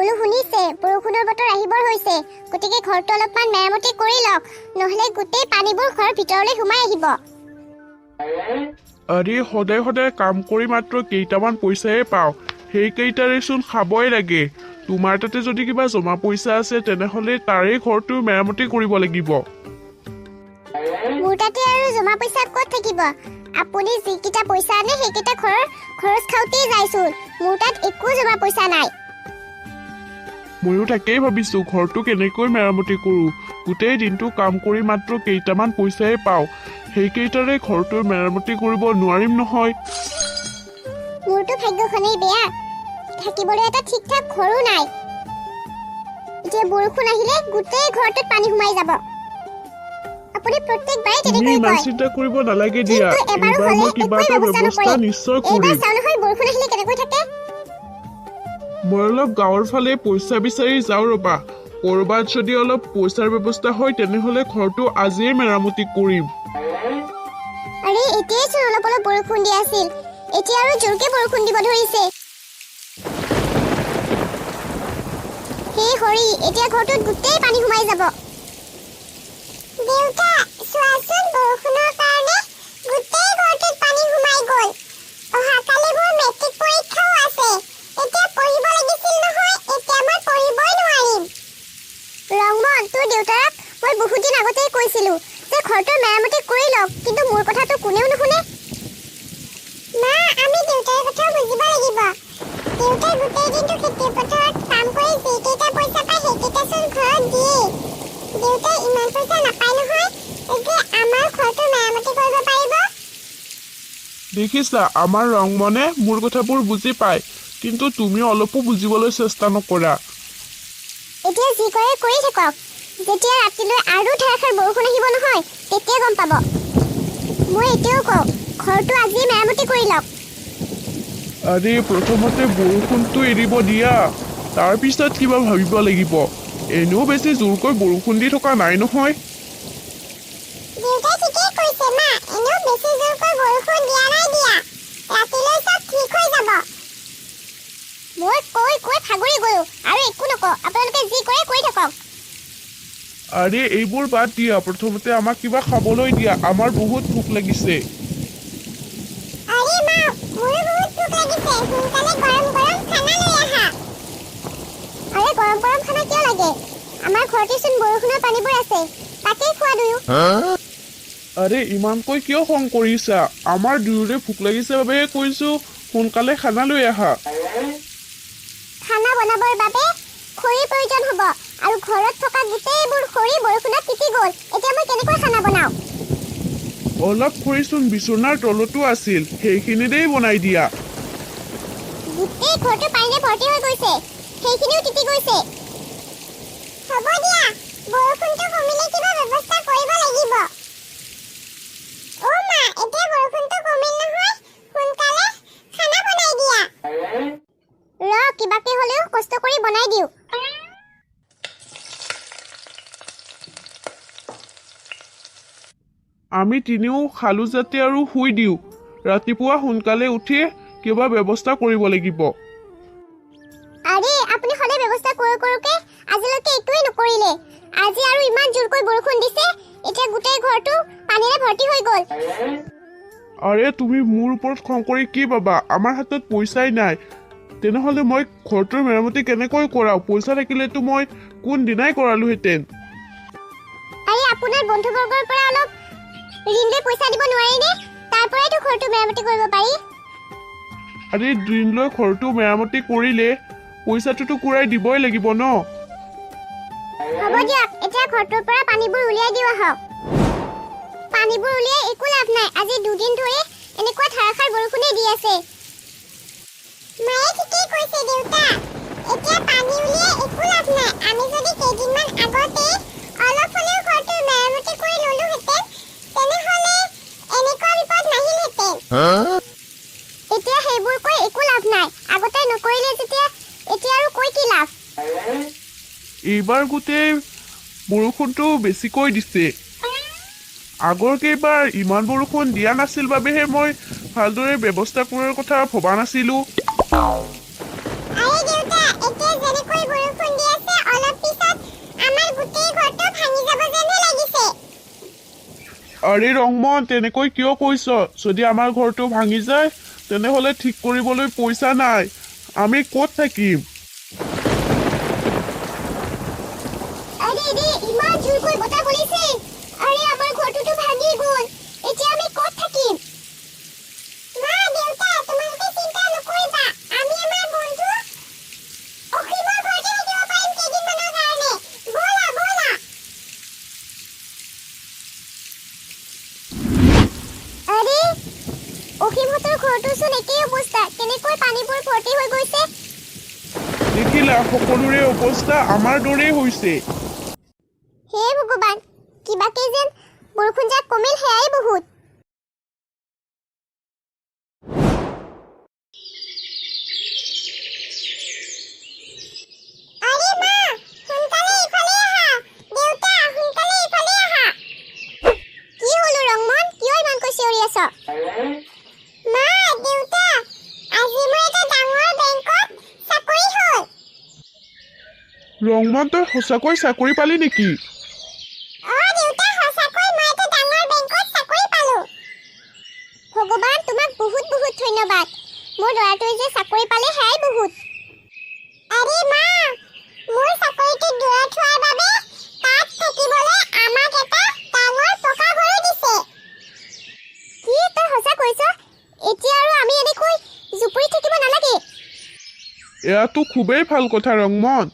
বোলো শুনিছে, বৰষুণৰ বতৰ আহিবৰ হৈছে, গতিকে ঘৰটো অলপমান মেৰামতি কৰি লওক, নহ'লে গোটেই পানীবোৰ ঘৰৰ ভিতৰলৈ সোমাই আহিব। আৰে, সদায় সদায় কাম কৰি মাত্ৰ কেইটামান পইচাহে পাওঁ, সেইকেইটাৰেচোন খাবই লাগে। তোমাৰ তাতে যদি কিবা জমা পইচা আছে, তেনেহ'লে তাৰে ঘৰটো মেৰামতি কৰিব লাগিব। মোৰ তাতে আৰু জমা পইচা ক'ত থাকিব? আপুনি যিকেইটা পইচা আনে, সেইকেইটা ঘৰৰ খৰচ খাওঁতেই যায়চোন। মোৰ তাত একো জমা পইচা নাই। ময়ো তাকেই ভাবিছোঁ, ঘৰটো কেনেকৈ মেৰামতি কৰোঁ। গোটেই দিনটো কাম কৰি মাত্ৰ কেইটামান পইচাহে পাওঁ, সেইকেইটাৰে ঘৰটো মেৰামতি কৰিব নোৱাৰিম নহয়। মোৰতো ভাগ্যখনেই বেয়া, থাকিবলৈ এটা ঠিক ঠাক ঘৰো নাই। এতিয়া বৰষুণ আহিলে গোটেই ঘৰটোত পানী সোমাই যাব। আপুনি প্ৰত্যেকবাৰে তুমি তেনেকৈ ইমান কয়, চিন্তা কৰিব নালাগে দিয়া। কিন্তু এবাৰো এইবাৰ হ'লে মই কিবা একোৱে এটা ব্যৱস্থা ব্যৱস্থা নকৰে। নিশ্চয় এইবাৰ কৰিম। চাওঁ নহয় বৰষুণ আহিলে কেনেকৈ থাকে। মই অলপ গাঁৱৰ ফালে পইচা বিচাৰি যাওঁ ৰ'বা। ক'ৰবাত যদি অলপ পইচাৰ ব্যৱস্থা হয়, তেনেহ'লে ঘৰটো আজিয়ে মেৰামতি কৰিম। আৰে, এতিয়াইচোন অলপ অলপ বৰষুণ দি আছিল, এতিয়া আৰু জোৰকে বৰষুণ দিব ধৰিছে। হে হৰি, এতিয়া ঘৰটোত গোটেই পানী সোমাই যাব। দেউতা, চোৱাচোন, বৰষুণৰ কাৰণে গোটেই ঘৰটোত পানী সোমাই গ'ল। অহাকালি মোৰ মেট্ৰিক পৰীক্ষাও আছে, এতিয়া পঢ়িব লাগিছিল নহয়, এতিয়া মই পঢ়িবই নোৱাৰিম। ৰংমন, তোৰ দেউতাক মই বহুত দিন আগতেই কৈছিলো যে ঘৰটোৰ মেৰামতি কৰি লওক, কিন্তু মোৰ কথাটো কোনেও নুশুনে। মা, আমি দেউতাৰ কথাও বুজিব লাগিব। দেউতাই গোটেই দিনটো খেতি পথাৰত কাম কৰি যিকেইটা পইচা পায়, সেইকেইটাচোন ঘৰত দিয়েই। দেউতাই ইমান পইচা নাপায় নহয় যে আমাৰ ঘৰটো মেৰামতি কৰিব পাৰিব। দেখিছা, আমাৰ ৰংমনে মোৰ কথাবোৰ বুজি পায়, কিন্তু তুমি অলপো বুজিবলৈ চেষ্টা নকৰা। এতিয়া যি কৰে কৰি থাকক। যেতিয়া ৰাতিলৈ আৰু ধাৰাসাৰ বৰষুণ আহিব নহয়, তেতিয়া গম পাব। মই এতিয়াও কওঁ, ঘৰটো আজিয়ে মেৰামতি কৰি লওক। আৰে, প্ৰথমতে বৰষুণটো এৰিব দিয়া, তাৰপিছত কিবা ভাবিব লাগিব। এনেও বেছি জোৰকৈ বৰষুণ দি থকা নাই নহয়। দেউতাই ঠিকেই কৈছে মা, এনেও বেছি জোৰকৈ বৰষুণ দিয়া নাই দিয়া, ৰাতিলৈ চব ঠিক হৈ যাব। মই কৈ কৈ ভাগৰি গ'লো, আৰু একো নকওঁ। আপোনালোকে যি কৰে কৰি থাকক। আৰে, এইবোৰ বাদ দিয়া, প্ৰথমতে আমাক কিবা খাবলৈ দিয়া, আমাৰ বহুত ভোক লাগিছে। আৰে মা, মোৰো বহুত ভোক লাগিছে, সোনকালে গৰম গৰম খানা লৈ আহা। আৰে, গৰম গৰম খানা কিয় লাগে? আমাৰ ঘৰতেচোন বৰষুণৰ পানীবোৰ আছে, তাকেই খোৱা দুয়ো। আৰে, ইমানকৈ কিয় খং কৰিছা? আমাৰ দুয়োৰে ভোক লাগিছে বাবেহে কৈছো সোনকালে খানা লৈ আহা। খানা বনাবৰ বাবে খৰিৰ প্ৰয়োজন হ'ব, আৰু ঘৰত থকা গোটেইবোৰ খৰি বৰষুণত তিতি গ'ল। এতিয়া মই কেনেকৈ খানা বনাওঁ? অলপ খৰিচোন বিচনাৰ তলতো আছিল, সেইখিনিতেই বনাই দিয়া। গোটেই ঘৰটো পানীৰে ভৰ্তি হৈ গৈছে, সেইখিনিও তিতি গৈছে। হ'ব দিয়া, বৰষুণটো কমিলে কিবা ব্যৱস্থা কৰিব লাগিব। অ' মা, এতিয়া বৰষুণটো কমিল নহয়, সোনকালে খানা বনাই দিয়া। ৰ, কিবাকে হ'লেও কষ্ট কৰি বনাই দিওঁ। আমি তিনিও খালো যাতে আৰু শুই দিওঁ, ৰাতিপুৱা সোনকালে উঠি কিবা ব্যৱস্থা কৰিব লাগিব। আৰে, আপুনি সদায় ব্যৱস্থা কৰোঁ কৰোঁকে আজিলৈকে একোৱেই নকৰিলে। আজি আৰু ইমান জোৰকৈ বৰষুণ দিছে, এতিয়া গোটেই ঘৰটো পানীৰে ভৰ্তি হৈ গ'ল। আৰে, তুমি মোৰ ওপৰত খং কৰি কি পাবা? আমাৰ হাতত পইচাই নাই, তেনেহ'লে মই ঘৰটোৰ মেৰামতি কেনেকৈ কৰাওঁ? পইচা থাকিলেতো মই কোন দিনাই কৰালোহেঁতেন। আৰে, আপোনাৰ বন্ধুবৰ্গৰ পৰা অলপ ঋণ লৈ পইচা দিব নোৱাৰিনে? তাৰ পৰাইতো ঘৰটো মেৰামতি কৰিব পাৰি। আৰে, ঋণ লৈ ঘৰটো মেৰামতি কৰিলে পইচাটোতো ঘূৰাই দিবই লাগিব ন। হ'ব দিয়ক, এতিয়া ঘৰটোৰ পৰা পানীবোৰ উলিয়াই দিওঁ আহক। পানীবোৰ উলিয়াই একো লাভ নাই, আজি দুদিন ধৰি এনেকুৱা ধাৰাসাৰ বৰষুণেই দি আছে। মায়ে ঠিকেই কৈছে দেউতা, এতিয়া পানী উলিয়াই একো লাভ নাই। আমি যদি কেইদিনমান আগতে অলপ হ'লেও ঘৰটো মেৰামতি কৰি ল'লোহেঁতেন, তেনেহ'লে এনেকুৱা বিপদ নাহিলহেঁতেন। এতিয়া সেইবোৰ কৈ একো লাভ নাই, আগতে নকৰিলে যেতিয়া এতিয়া আৰু কৈ কি লাভ। এইবাৰ গোটেই বৰষুণটো বেছিকৈ দিছে। আগৰ কেইবাৰ ইমান বৰষুণ দিয়া নাছিল বাবেহে মই ভালদৰে ব্যৱস্থা কৰাৰ কথা ভবা নাছিলো। আৰে দেউতা, এতিয়া যেনেকৈ যাব যেনহে লাগিছে। আৰে ৰংমন, তেনেকৈ কিয় কৈছ? যদি আমাৰ ঘৰটো ভাঙি যায় তেনেহ'লে ঠিক কৰিবলৈ পইচা নাই, আমি ক'ত থাকিম? আৰে ৰে, ইমান জোৰকৈ বতাহ বলিছে! আৰে, আমাৰ ঘৰটোতো ভাঙি গ'ল, এতিয়া আমি ক'ত থাকিম? মা, দেউতা, তোমালোকে চিন্তা নকৰিবা, আমি আমাৰ বন্ধু অসীমৰ ঘৰতে থাকিব পাৰিম কেইদিনমানৰ কাৰণে। ব'লা ব'লা। আৰে, অসীমহঁতৰ ঘৰটোচোন একেই অৱস্থা, কেনেকৈ পানীবোৰ ভৰ্তি হৈ গৈছে! দেখিলা, সকলোৰে অৱস্থা আমাৰ দৰেই হৈছে। হে ভগৱান, কিবাকে যেন বৰষুণজাক কমিল, সেয়াই বহুত। আৰে মা, সোনকালে ইফালে আহা! দেউতা, সোনকালে ইফালে আহা! কি হ'ল অ ৰংমন, কিয় ইমানকৈ চিঞৰি আছ? মা, দেউতা, আজি মোৰ এটা ডাঙৰ বেংকত চাকৰি হ'ল। ৰংমন, তই সঁচাকৈ চাকৰি পালি নেকি? অ দেউতা, সঁচাকৈ মই এটা ডাঙৰ বেংকত চাকৰি পালো। ভগৱান, তোমাক বহুত বহুত ধন্যবাদ। মোৰ ল'ৰাটোৱে যে চাকৰি পালে, সেয়াই বহুত। আৰে মা, মোৰ চাকৰিটো দূৰত হোৱাৰ বাবে তাত থাকিবলৈ আমাক এটা ডাঙৰ পকা ঘৰো দিছে। কি, তই সঁচা কৈছ? এতিয়া আৰু আমি এনেকৈ জুপুৰিত থাকিব নালাগে। এয়াতো খুবেই ভাল কথা ৰংমন।